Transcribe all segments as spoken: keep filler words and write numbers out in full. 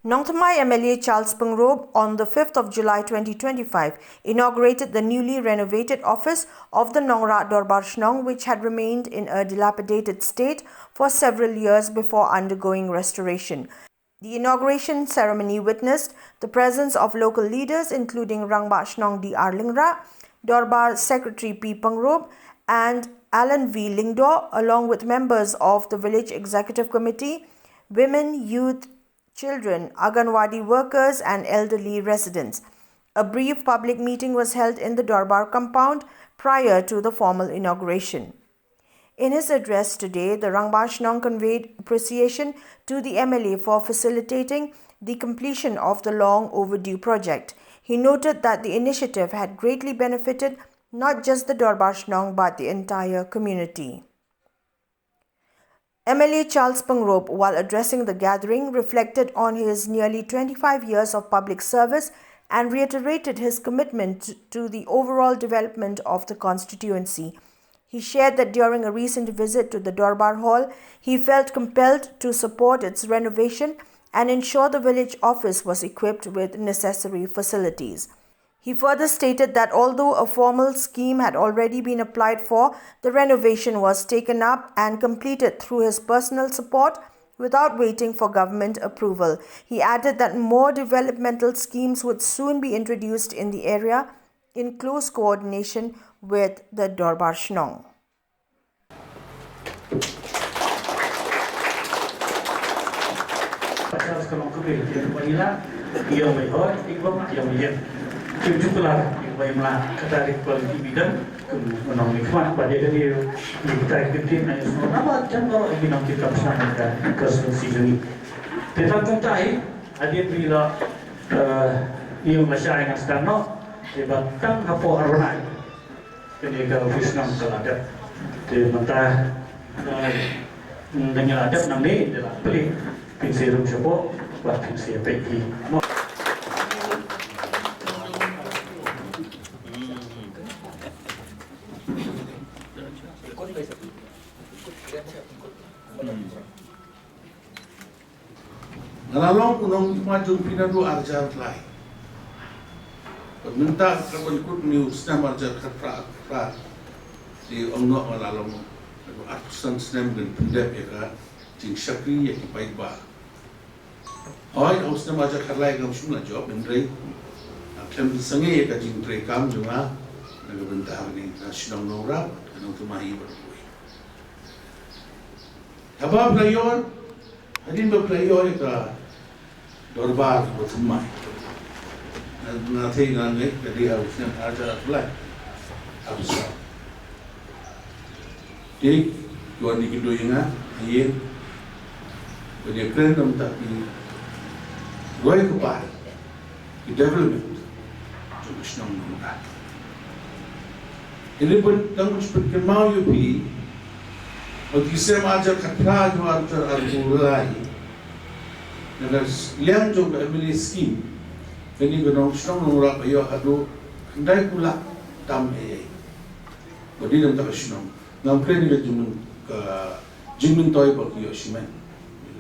Nongthymmai M L A Charles Pyngrope on the fifth of July twenty twenty-five inaugurated the newly renovated office of the Nongrah Dorbar Shnong, which had remained in a dilapidated state for several years before undergoing restoration. The inauguration ceremony witnessed the presence of local leaders including Rangbah Shnong D R Lyngrah, Dorbar Secretary P Pyngrope, and Alan V Lyngdoh, along with members of the Village Executive Committee, women, youth, children, Anganwadi workers, and elderly residents. A brief public meeting was held in the Dorbar compound prior to the formal inauguration. In his address today, the Rangbah Shnong conveyed appreciation to the M L A for facilitating the completion of the long overdue project. He noted that the initiative had greatly benefited not just the Dorbar Shnong but the entire community. M L A Charles Pyngrope, while addressing the gathering, reflected on his nearly twenty-five years of public service and reiterated his commitment to the overall development of the constituency. He shared that during a recent visit to the Dorbar Hall, he felt compelled to support its renovation and ensure the village office was equipped with necessary facilities. He further stated that although a formal scheme had already been applied for, the renovation was taken up and completed through his personal support without waiting for government approval. He added that more developmental schemes would soon be introduced in the area in close coordination with the Dorbar Shnong. Pasal sekarang tu dia dia buat ila dia mai hot dia buat dia mai yen. Cukup lah dia buat mula kata dia kualiti bidan. Menang ni kuat pada dia dia kita kita na semua nama macam kalau lagi nak kita pesan kita ke solusi jadi. Tetapi tak hai ada bila ia masih ingat sekarang dia batang apa arunai. Kane ka office nang ka la dep. Te mynta, eh, dang ïa la dep nangne, te la plie. Phin sa rum shapoh, bad phin sa peit hi. Nga la long u nongmihkhmat jong phi naduh arhajar lai. Bad mynta ka ban kut une u snem arhajar khatphra, khatphra. Te ong noh nga la long naduh arphew san snem ngan pyndep ïa ka jingshakri ïa ki paidbah. Hooid, ha u snem arhajar khatlai ngam shym la jop, hynrei nga khlem pynsangeh ïa ka jingtrei kam jong nga na ka bynta kane ka shnong Nongrah, ka nongthymmai bad kawei. Haba phi la ïoh, hadien ba phi la ïoh ïa ka dorbar ba thymmai. Nga, nga tharai nga ngeit ka dei ha u snem arhajar khatlai. Arphew saw. Te ki wan ki kynduh ïa nga, ha ïing. Ban ïakren namar ki roi ka bai. Ki development jong ka shnong Nongrah. Hynrei bad tang ban pynkynmaw ïa phi, ha u snem arhajar khatphra haduh arhajar arphew lai, na ka liang jong ka M L A scheme, kane ka shnong Nongrah ka ïoh haduh khyndai phew lak tam eiei. Bad dei na ka bynta ka shnong. Ngam kren ïa ka jingmyn, ka jingmyntoi ba ki ïoh shimet.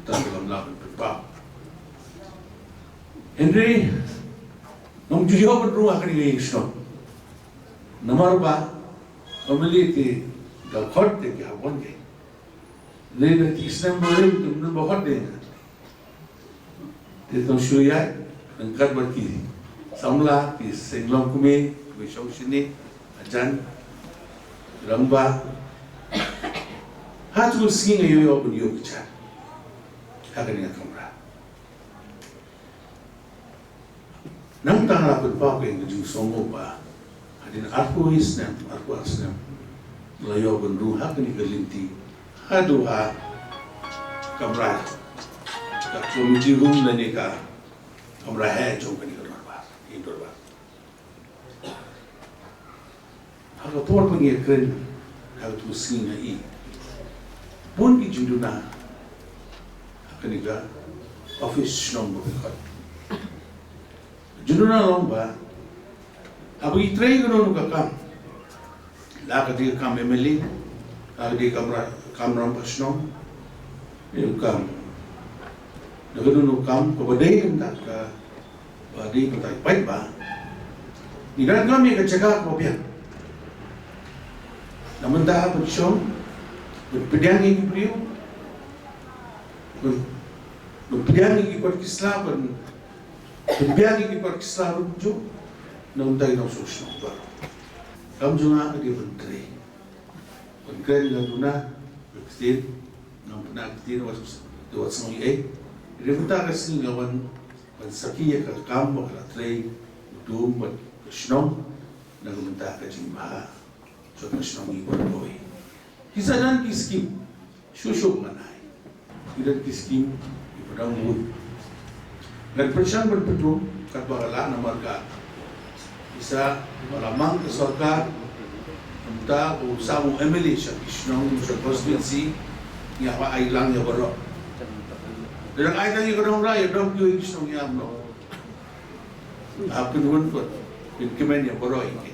Tang ba ngam lah ban pynpaw. Hynrei ngam ju ïoh ban rung ha kane ka ïing shnong. Namar ba family te da khot te ki hap wan te. Hynrei na ki snem ba rim te ym don ba khot te. Te tang shu ïaid ryngkat bad ki samla, ki seng longkmie, ki shong shane, hajan, rangbah. Ha katu ka sngi nga ïoh ban ïoh kjat ha kane ka kamra. Nangta nga la pynpaw ka jingsngewnguh ba hadien arphew snem, arphew snem, nga la ïoh ban rung ha kane ka lynti haduh ha kamra, ka committee room lane ka kamra heh jong kane ka dorbar, ïing dorbar. Ha ka por ba ngi ïakren ha katu ka sngi nga i bun ki jingduna ha kane ka office shnong ba phi khot. Jingduna long ba haba ngi trei kano kano ka kam, la ka dei ka kam M L A, la ka dei ka kam ra-, kam rangbah shnong, ne ka kam Na kano kano ka kam kaba dei na ka bynta ka, ba dei na ka bynta ka paidbah, ngi donkam ïa ka jaka kaba biang. Na ka bynta ban shong, ban pdiang ïa ki briew, ban, ban pdiang ïa ki kot ki sla, ban, ban biang ïa ki kot ki sla ruh kumjuh, na ka bynta ki nongshong shnong baroh. Kam jong nga ka dei ban trei. Ban kren ïa ka duna, ka ktien, ngam pynah ktien, wat, wat sngew ei ei. Hynrei mynta ka sngi nga wan, wan sakhi ïa ka kam ba ka la trei u dum bad ka shnong, na ka bynta ka jingbha jong ka shnong ïa baroh kawei. Ki sa don ki skim shuh shuh ban ai. Ki don ki skim kiba dang bun. Ngan pyrshang ban pynduh katba ka lah namar ka pisa ba la mang ka sorkar. Mynta u sam u M L A sha ki shnong, sha constituency, ngi hap ai lang ïa baroh. Lada ai tang ïa ka Nongrah, ïa dong kiwei ki shnong ïa baroh. Ah, pynwan pat, pynkmen ïa baroh ïa ki.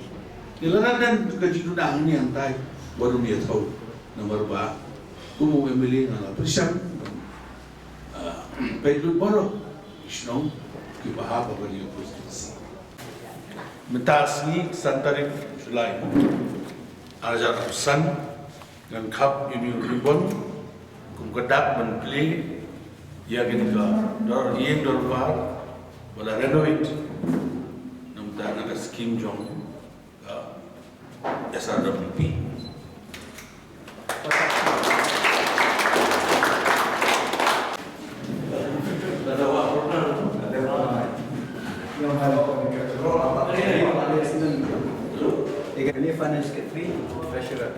Ngi la don ka jingduna hangne hangtai, wat ym ïathuh. Namar ba kum u M L A nga la pyrshang, ah, peit lut baroh ki shnong kiba hap ha kane ka constituency. Mynta sngi san tarik July ar hajar arphew san, ngan khap ïa une u ribbon kum ka dak ban plie ïa kane ka dor, ïing dorbar ba la renovate na ka bynta na ka skim jong ka S R W P. Finance Secretary, Treasurer.